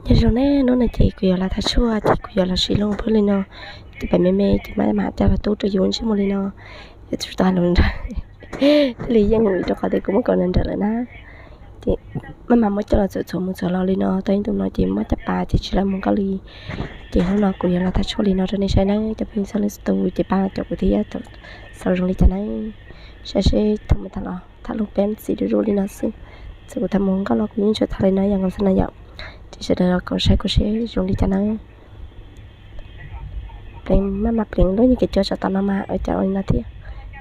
Nyob zoo ne, hnub no ces kuv yuav los thaj tshuaj ces kuv yuav los siv loo phwb li no. Tus pem me me ces maj mam coj los tub rau yus ntsej muag li no. Yuav tsum tau hais lus nrawm, thiaj li yeej rau qhov tias kuv muab kaus nrawm nrawm lawm na. Ces maj mam muab coj los txuam txhuam mus txhuam los li no tau ib ntus no ces muab caj pas ces tsis lawv mus nkauj li. Ces hnub no kuv yuav los thaj tshuaj li no rau nej saib nawb cov phooj ywg txhua leej txhua tus ces pab los caum kuv thiab, xaus zoo li cas nawb. Saib seb thaum mus tham los tham lub peb xim du du li no xwb. Txawm kuv tham mus nkauj los kuv yeej tsuas tham li no yam nkaus xwb na yom. Ces sawv daws los koom saib kuv seb zoo li cas nawb. Pleev maj mam pleev lub nyuag kev cua saum tod no mas ua cas ua li no thiab.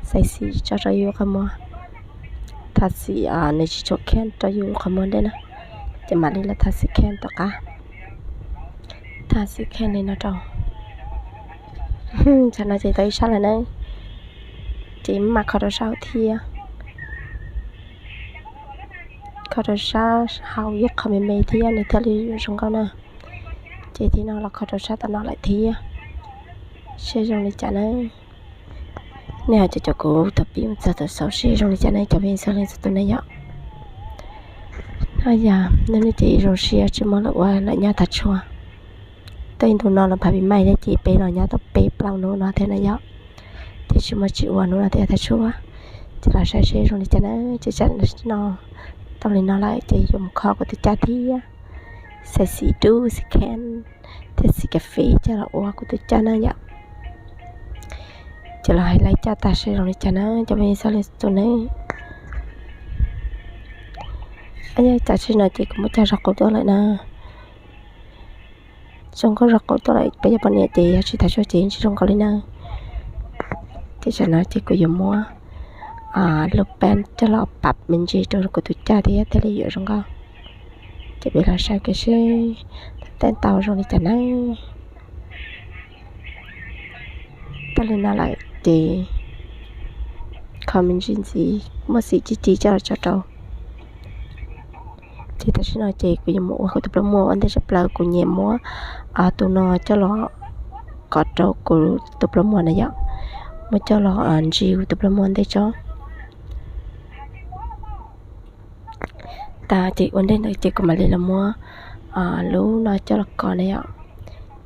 Xais xim tso rau yus qhov muag, thaj xim nws tsis tshua kheej rau yus qhov muag ntej na. Ces mam li los thaj xim kheej tom qab, thaj xim kheej li no rau. Tam no ces tau ib sab lawm na, ces maj mam kho rau sab hauv thiab, kho rau sab hauv ib qho me me thiab nws thiaj li yuav zoo nkauj na. Ces tib no los kho rau sab tom no lawm thiab, seb zoo li cas na. Nej ho caum caum kuv thaum pib mus txog thaum xaus seb zoo li cas ne cov phooj ywg txhua leej txhua tus ne yom. Yog nej ces zoo siab tsis muaj lawm ua lawm nyob thaj tshuaj. Tau ib ntus no los phav pis mais thiab ces peb los nyob tau peb plaub hnub no thiab na yom. Ces tsis muaj tsis ua hnub no thiab thaj tshuaj. Ces los saib seb zoo li cas na. Ces tsam no tau li no lawm ces yuav mus kho kuv tus caj thiab, xais xim dub xim kheej thiab xim kas fes coj los ua kuv tus caj na yom. Ces los hais laib caj tag seb zoo li cas na cov phooj ywg txhua leej txhua tus ne. Yog tam sim no ces kuv muab cog zog qub tuaj lawm na. Zoo nkauj zog qub tuaj lawm, peb cov poj niam ces yog tsis thaj tshuaj ces tsis zoo nkauj li na. Ces tam no ces kuv yuav muab lub peb coj los pab me ntsis rau kuv tus caj thiab thiaj li yuav zoo nkauj. Ces peb los saib kev seb teeb tau zoo li cas na. Tau li no lawm ces kho me ntsis ntxiv muab xim ci ci coj los tso rau. Ces tam sim no ces kuv yuav mus ua kuv tus plaub muag ua ntej tshaj plaws, kuv nyiam muab tus no coj los kov rau kuv tus plaub muag na yom. Muab coj los ntsis kuv tus plaub muag ntej tso. Tas ces ua ntej ntawd ces kuv mam li los muab lub no coj los kov na yom.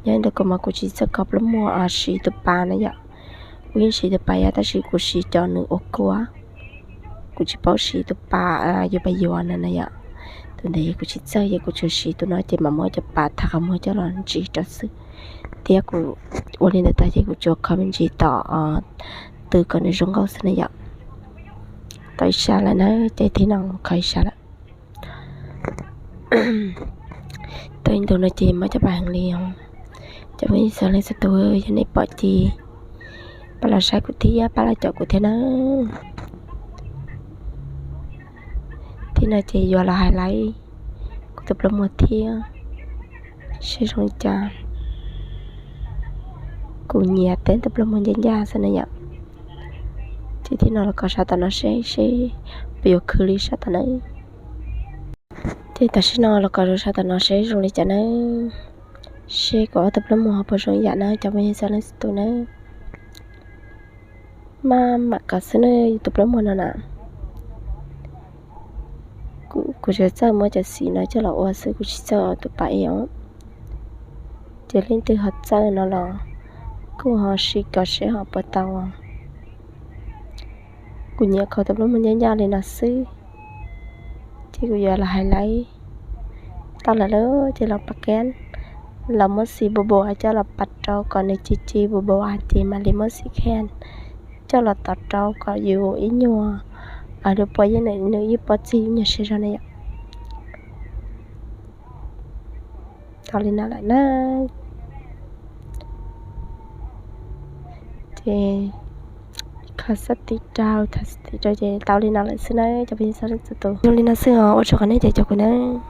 Nyob ntawm kuv mas kuv tsis txawj kov plaub muag siv tus pas na yom. Kuv yeej siv tus pas yom tab sis kuv siv cov nws ua kua. Kuv tsis paub siv tus pas yuav pas yuav no na yom. Tus ntawd yog kuv tsis txawj, yog kuv tsuas siv tus no ces mam muab cov pas thaj qhov muag coj los ntsis rau xwb. Thiab kuv ua li ntawd tag ces kuv tsuas kho me ntsis tom tw kom nws zoo nkauj xwb na yom. Tau ib sab lawm na, ces tib no kho ib sab lawm. Tau ib ntus no ces mob caj pas heev li os. Cov phooj ywg txhua leej txhua tus, yog nej pom ces pab los saib kuv thiab pab los caum kuv thiab na. Tib no ces yuav los hais laib kuv tus plaub muag thiab seb zoo li cas. Kuv nyiam teeb tus plaub muag ncaj ncaj xwb na yom. Ces tib no los kov sab tom no seb seb puas yuav khwv li sab tom na. Ces tam sim no los kov rau sab tom no seb zoo li cas na. Seb kuv ob tug plaub muag ho puas zoo ib yam na cov phooj ywg txhua leej txhua tus na. Maj mam kov xwb na, yus tus plaub muag no na. Kuv tsuas txawj muab cov xim no coj los ua xwb, kuv tsis txawj ua tus pas es os. Ces leej twg ho txawj no los kuj ho sim kov seb ho puas tau. Kuv nyiam kov tus plaub muag ncaj ncaj li no xwb. Ces kuv yuav los hais laib tau lawm lauj, ces los pas kev, los muab xim npau npau coj los pas rau kom nws ci ci npau npau ces mam li muab xim kheej coj los tov rau kom yus ib nyuag, lub pob yeej nws yeej pob txig ib nyuag siab zog na yom. Tau li no lawm na. Ces kho xab tim rau, thav xab tim rau ces tau li no lawm xwb na cov phooj ywg txhua leej txhua tus. Zoo li no xwb os, ua tsaug qhov nej caum kuv nawb.